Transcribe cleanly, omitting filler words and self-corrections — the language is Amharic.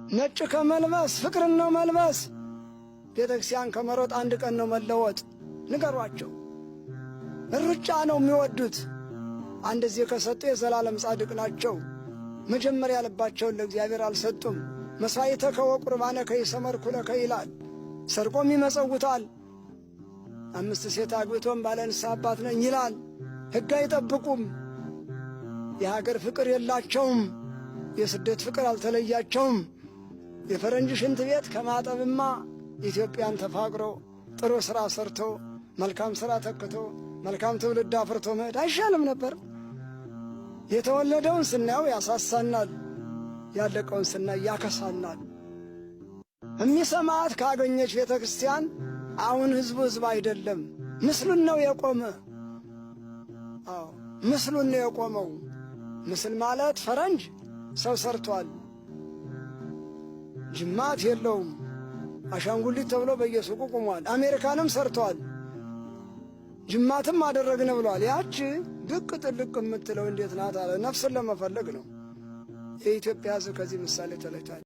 ነጭ ከመልበስ ፍቅርን ነው መልበስ። ቤተ ክርስቲያን ከመሮጥ አንድ ቀን ነው መለወጥ። ንገሯቸው። ሩጫ ነው የሚወዱት። አንድ ጊዜ ከሰጡ የዘላለም ጻድቅ ናቸው። መጀመሪያ ልባቸውን ለእግዚአብሔር አልሰጡም። መሥዋዕተከ ወቁርባነከ ይሰመርኩ ለከ ይላል። ሰርቆም ይመጸውታል። 5 ሴት አግብቶም ባለ ንስሐ አባት ነኝ ይላል። ሕግ አይጠብቁም። የሀገር ፍቅር የላቸውም። የስደት ፍቅር አልተለያቸውም። የፈረንጅ ሽንት ቤት ከማጠብማ ኢትዮጵያን ተፋቅሮ ጥሩ ሥራ ሰርቶ መልካም ሥራ ተክቶ መልካም ትውልድ አፍርቶ መሄድ አይሻልም ነበር? የተወለደውን ስናየው ያሳሳናል፣ ያለቀውን ስናይ ያከሳናል። እሚሰማት ካገኘች ቤተ ክርስቲያን አሁን ሕዝቡ ሕዝብ አይደለም፣ ምስሉን ነው የቆመ። አዎ ምስሉን ነው የቆመው። ምስል ማለት ፈረንጅ ሰው ሰርቷል፣ ጅማት የለውም፣ አሻንጉሊት ተብሎ በየሱቁ ቆሟል። አሜሪካንም ሰርቷል፣ ጅማትም አደረግን ብሏል። ያች ብቅ ጥልቅ የምትለው እንዴት ናት አለ። ነፍስን ለመፈለግ ነው። የኢትዮጵያ ሕዝብ ከዚህ ምሳሌ ተለይቷል።